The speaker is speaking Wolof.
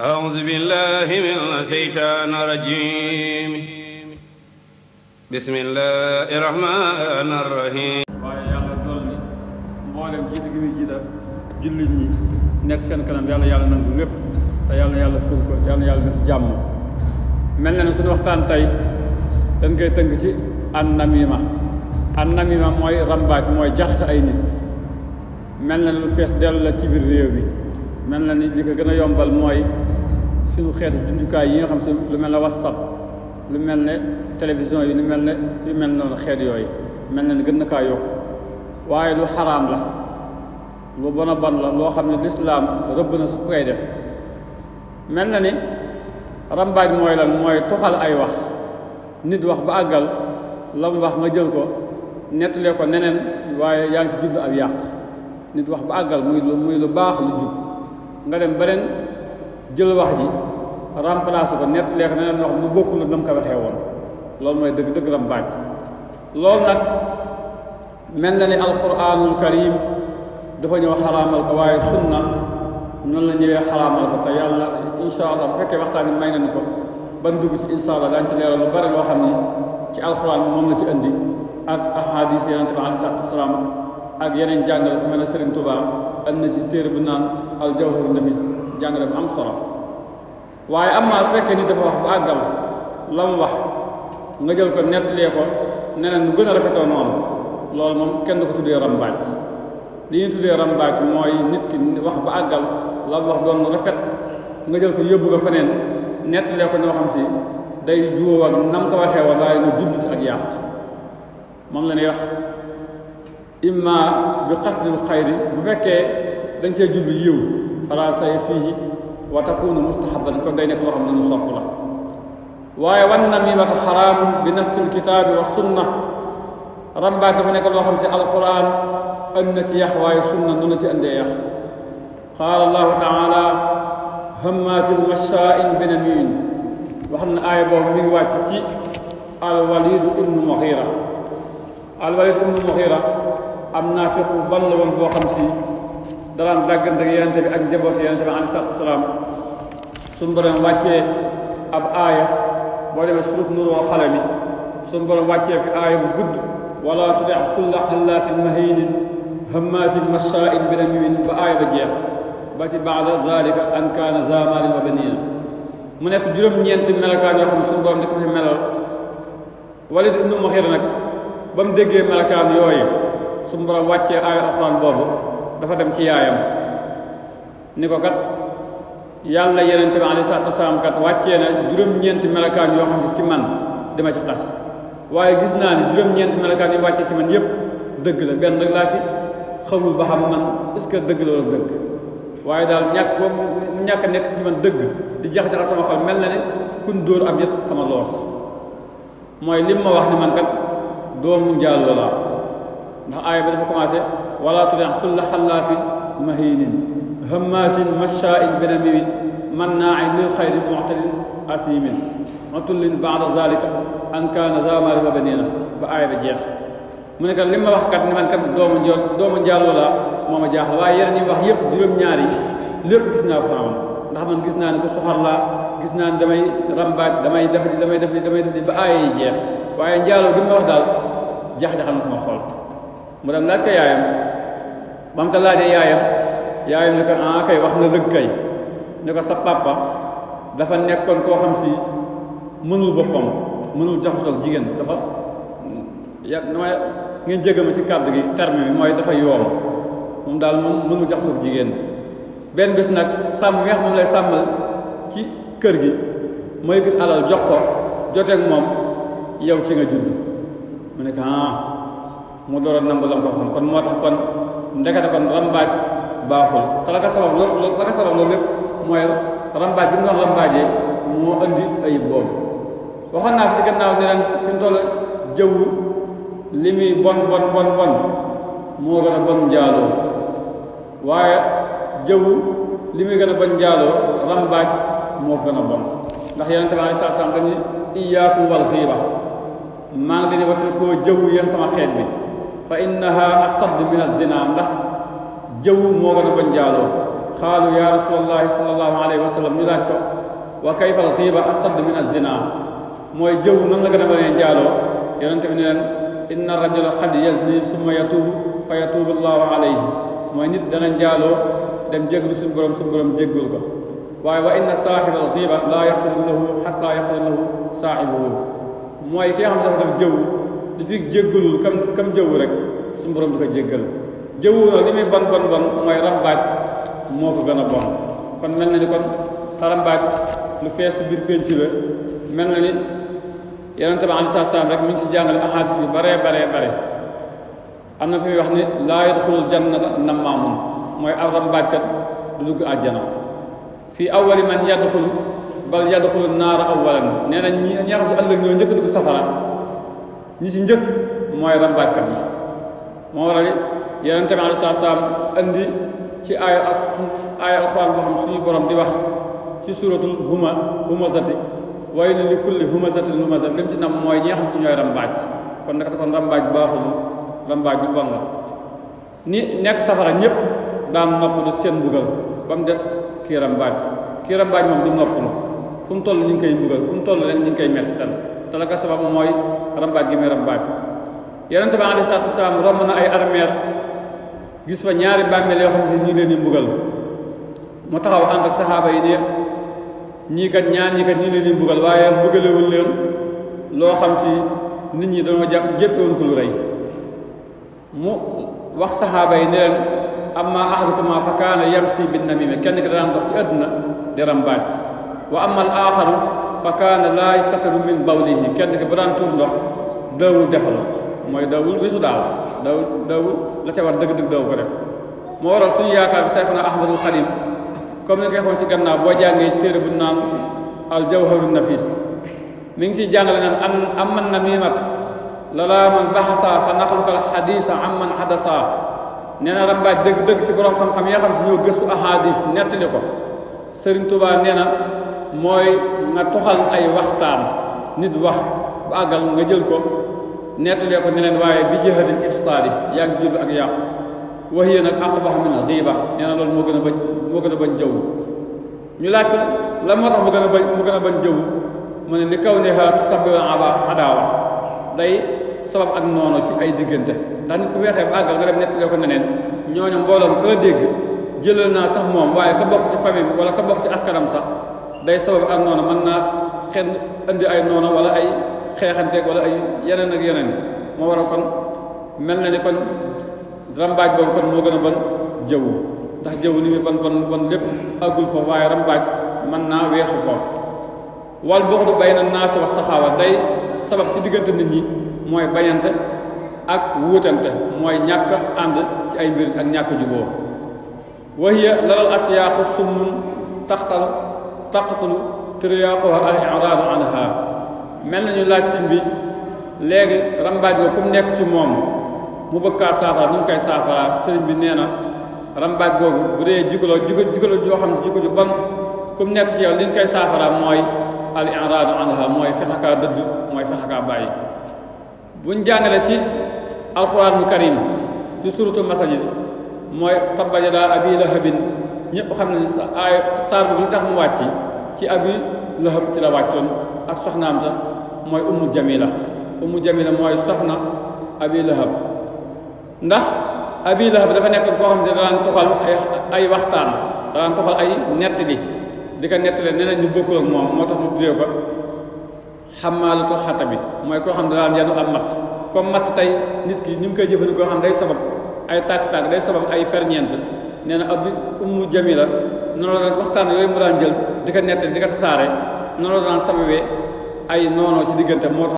أعوذ بالله من الشيطان الرجيم بسم الله الرحمن الرحيم waaye yàlla dolli mboolem jiite gi muy jiital jullit ñi nekk seen kanam yàlla nangu lépp te yàlla ful ko yàlla def jàmm. mel na ne suñu waxtaan tey dañ koy tënk ci an namima mooy rambaaj mooy jaxase ay nit. mel na ne lu fees dellu la ci biir réew mi mel na ni li ko gën a yombal mooy suñu xeetu jumtukaay yi nga xam si lu mel ne WhatsApp lu mel ne télévision yi lu mel noonu xeet yooyu mel na ni gën na kaa yokk waaye lu xaraam la lu bon a bon la loo xam ne lislaam rëbb na sax ku koy def. mel na ni rambaaj mooy lan mooy toxal ay wax nit wax ba àggal la mu wax nga jël ko nettalee ko neneen waaye yaa ngi ci jublu ab yàq. nit wax ba àggal muy lu baax lu jub nga dem beneen jël wax ji remplacer ko nettalee ko neneen wax lu bokkul la nam ko waxee woon loolu mooy dëgg rambaaj. loolu nag mel na ni alquranul karim dafa ñëw xaraamal ko waaye sunna noonu la ñëwee xaraamal ko te yàlla insha allah bu fekkee waxtaan bi may nañu ko ban dugg ci insha allah daañu ci leeral lu bari loo xam ni ci alquran moom la ci indi ak ahadis yonente bi alayhi salaatu wasalaam ak yeneen jàngale ku mel ne Serigne Touba andi na ci téere bu naan al jawharu nafis jàngale bu am solo. waaye am naa su fekkee ni dafa wax ba àggal la mu wax nga jël ko nettalee ko neneen lu gën a rafetoo noonu loolu moom kenn du ko tuddee rambaaj. li ñuy tuddee rambaaj mooy nit ki wax ba àggal la mu wax doon rafet nga jël ko yóbbu ko feneen nettalee ko ñoo xam si day juwoo ak nam ko waxee woon waaye nga jublu ci ak yàq moom la ñuy wax imma bi qasdil xayri bu fekkee dañ cee jublu yiw fala say fiihi wa takunu mustahaban kon day nekk loo xam ne ñu sopp la. waaye wan namimatu xaraam bi nassil kitaabi wa sunna rambaaj dafa nekk loo xam si alquran ënd na ci yax waaye sunna nu la ci andee yax. qaala allahu taala hammaasin mashaa'in binamiim wax na aaya boobu mi ngi wàcc ci alwalid ibnu mughira. alwalid ibnu mughira am naafiq bu ban la woon boo xam si daraan dàggante ak yonente bi ak njaboot yonente bi alayhi salaatu wasalaam. suñu borom wàccee ab aaya boo demee surut Nuur wal qalami suñu borom wàccee fi aaya bu gudd wala tuti' kulla hallaafin mahiinin hammaasin mashaa'in binamiim ba aaya ba jeex ba ci ba'da zaalika an kaana zaa maalin wa baniin mu nekk juróom-ñeenti melakaan yoo xam ne suñu borom di ko fi melal. Walid ibnu Mughira nag ba mu déggee melakaan yooyu suñu borom wàccee aaya alxuraan boobu dafa dem ci yaayam ni ko kat yàlla yonent bi alayhi salaatu wasalaam kat wàccee na juróom-ñeenti melakaan yoo xam si ci man dama ci xas waaye gis naa ni juróom-ñeenti melakaan yi wàccee ci man yépp dëgg la benn rek laa ci xamul ba xam man est-ce que dëgg la wala dëgg waaye daal ñàkk a nekk ci man dëgg di jax-jaxal sama xol mel na ne kun dóor am yet sama loos mooy lim ma wax ni man kat doomu njaaloo laa ndax aaya bi dafa commencé wala tuti' kulla xallaafin mahiinin hammaasin mashaa'in binamiim mannaa'in lil xayri mu'tadin asiimin utullin ba'da zaalika an kaana zaa maalin wa baniina ba aaya ba jeex. mu ne kat li ma wax kat ni man kat doomu njaaloo laa moo ma jaaxal waaye yeneen yi wax yëpp juróom-ñaar yi lépp gis naa ko sama ndax man gis naa ne ku soxor laa gis naa ne damay rambaaj damay def li ba aaya yi jeex waaye njaaloo gi ma wax daal jax-jaxal na sama xol. mu dem laaj ko yaayam ba mu ko laajee yaayam ne ko kay wax na dëgg kay ne ko sa papa dafa nekkoon koo xam si mënul boppam mënul jaxasoog jigéen dafa ngeen jéggal ma ci kàddu gi terme bi mooy dafa yoom moom daal moom mënul jaxasoog jigéen. benn bis nag sàmm weex moom lay sàmmal ci kër gi mooy gën alal jox ko joteeg moom yow ci nga judd mu ne ko mu door a nangu la ko xam kon moo tax kon ndekete kon rambaaj baaxul te la ko sabab loolu lépp mooy rambaaj bi mu doon rambaajee moo andi ayib boobu. waxoon naa fi ci gannaaw ne leen fi mu toll jëw li muy bon moo gën a bon njaaloo waaye jëw li muy gën a bon njaaloo rambaaj moo gën a bon ndax yonente bi alayhi salaatu salaam dañuy iyyaakum wal ghiiba maa ngi leen di wattu koo jëw yéen sama xeet bi fa innaha asadd min az-zina ndax jëw moo gën a bon njaaloo xaalu ya rasulallahi sallallahu alayhi wa sallam ñu laaj ko wa kayfa al xiiba asad min az-zina mooy jëw nan la gën a mënee njaaloo yonente bi ne leen inna rajula qad yazni summa yatuubu fa yatuubu allahu alayhi mooy nit dana njaaloo dem jéglu suñu borom jéggul ko waaye wa inna saaxiba al xiiba laa yaxfiru lahu xatta yaxfira lahu saaxibuhu mooy ki nga xam ne dafa def jëw li fi jéggalul kam jëw rek suñu borom di ko jéggal jëwu la li muy bon mooy rambaaj moo ko gën a bon kon mel na ni kon rambaaj lu fees biir pénc la mel na ni yonente bi aleyhi salaam rek mi ngi si jàngale ahadis yu bare am na fi muy wax ni laa yadxulul jannata nammaamun mooy ab rambaajkat du dugg àjjana fii awwali man yadxulu bal yadxulu naara awwalan nee na ñi nga xam si ëllëg ñoo njëkk dugg safara ñi si njëkk mooy rambaajkat yi moo waral yonente bi aleyhi salaam andi ci aaya alxuraan boo xam suñu borom di wax ci suratul humazati waylun li kulli humazatin lumazah lim ci nam mooy ñi nga xam si ñooy rambaaj kon nag kon rambaaj baaxul rambaaj bu bon la ni nekk safara ñëpp daan noppalu seen mbugal ba mu des kii rambaaj moom du noppalu fu mu toll ñu ngi koy mbugal fu mu toll leen ñu ngi koy metti te la ko sabab mooy rambaaj gi muy rambaaj yonente bi aleyhi salaatu wasalaam romb na ay armeer gis fa ñaari bàmmeel yoo xam ne ñii leen di mbugal mu taxaw ànd ak saxaaba yi ne ñii kat ñii leen di mbugal waaye mbugalewul leen loo xam si nit ñi dañoo jéppewoon ko lu rëy mu wax saxaaba yi ne leen amma ahadukumaa fa kaana yamsi bin namima kenn ki daan dox ci àdduna di rambaaj wa amma al aaxaru fa kaana laa yastatiru min bawlihi kenn ki bu daan tuur ndox daawul defal mooy daawul wisu daawul la ca war dëgg-dëgg daaw ko def moo waral suñu yaakaar bi Sayxuna Ahmadul Xadim comme ni nga xoon ci gannaaw boo jàngee téere bu naan al jawharu nafis mi ngi siy jàngale naan amman namimat lalaa man baxasa fa naxlukal xadisa amman xadasa nee na rambaaj dëgg-dëgg ci borom xam-xam yi nga xam si ñoo gëstu ahadis nettali ko Sëriñ Tuubaa nee na mooy nga toxal ay waxtaan nit wax bu àggal nga jël ko nettalee ko neneen waaye bi jihatil ifsaadi yaa ngi jublu ak yàqu waxiya nag aqbax min al-ghiba nee na loolu moo gën a bañ jaww ñu laaj ko la moo tax mu gën a bañ jaww mu ne li kaw neha tusabbibu adaawa day sabab ak noonu ci ay diggante ndax nit ku weexee ba àggal nga dem nettalee ko neneen ñooñu mbooloom ka la dégg jëlal naa sax moom waaye ka bokk ci famille wala ka bokk ci askanam sax day sabab ak noonu mën naa xen indi ay noonu wala ay xeexanteeg wala ay yeneen ak yeneen moo waral kon mel na ni kon rambaaj boobu kon moo gën a bon jëw ndax jëw li muy bon lépp àggul foofu waaye rambaaj mën naa weesu foofu wal buxdu bayna naas wa saxaawa day sabab ci diggante nit ñi mooy bañante ak wuutante mooy ñàkk ànd ci ay mbir ak ñàkk juboo wahiya lalal asiyaaxu summun taqtulu triyaaquha al i'raadu anha mel na ñu laaj sin bi léegi rambaaj nga ku mu nekk ci moom mu bëgg kaa saafara nu mu koy saafara sëriñ bi nee na rambaaj googu bu dee jikalo joo xam ne jikko ju bon ku mu nekk ci yow li nga koy saafara mooy al i'raadu anha mooy fexe kaa dëdd mooy fexe kaa bàyyi buñ jàngale ci alxuraanul karim ci suratul masajid mooy tabbat yadaa abi lahabin ñëpp xam nañu sa aay saar bi lu tax mu wàcc ci abi lahab ci la wàccoon ak soxnaam sa mooy ummu jamila mooy soxna abi lahab ndax abi lahab dafa nekk koo xam ne daan toxal ay waxtaan daan toxal ay nettali di ko nettali nee na ñu bokkul ak moom moo tax mu tuddee ko xamaalatul xatabi mooy koo xam ne daan yanu am matt comme matt tey nit ki ñu ngi koy jëfandikoo xam day sabab ay tàkk-tàkk day sabab ay ferñeent nee na abi ummu jamila noonu la waxtaan yooyu mu daan jël di ko nettali di ko tasaare noonu la daan sababee ay noonoo ci diggante moo tax